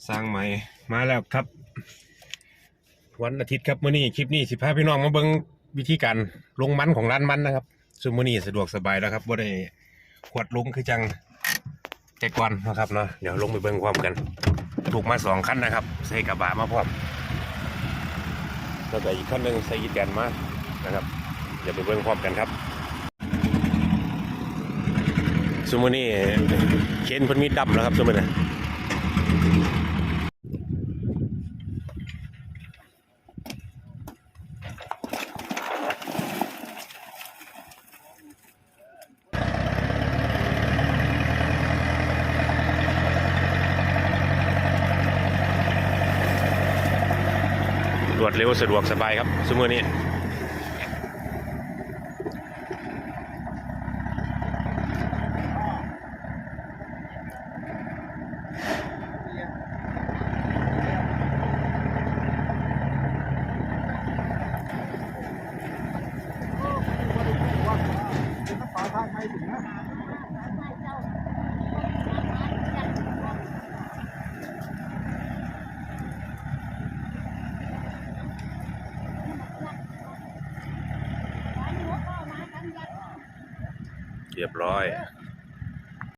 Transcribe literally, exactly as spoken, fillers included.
สร้างใหม่มาแล้วครับ วันอาทิตย์ครับ มื้อนี้คลิปนี้สิพาพี่น้องมาเบิ่งวิธีการลงมันของร้านมันนะครับ ซึ่งมื้อนี้สะดวกสบายแล้วครับ บ่ได้ขวดลงคือจังแต่ก่อนนะครับเนาะ เดี๋ยวลงไปเบิ่งพร้อมกัน ถูกมาสองคันนะครับ ใส่กระบะมาพร้อม แล้วก็อีกคันหนึ่งใส่อีแตนมานะครับ เดี๋ยวไปเบิ่งพร้อมกันครับ ซุมื้อนี้เคนเพิ่นมีดั้มแล้วครับซุมื้อนี้ รวดเร็วสะดวกสบายครับซุมื้อนี้ เรียบร้อย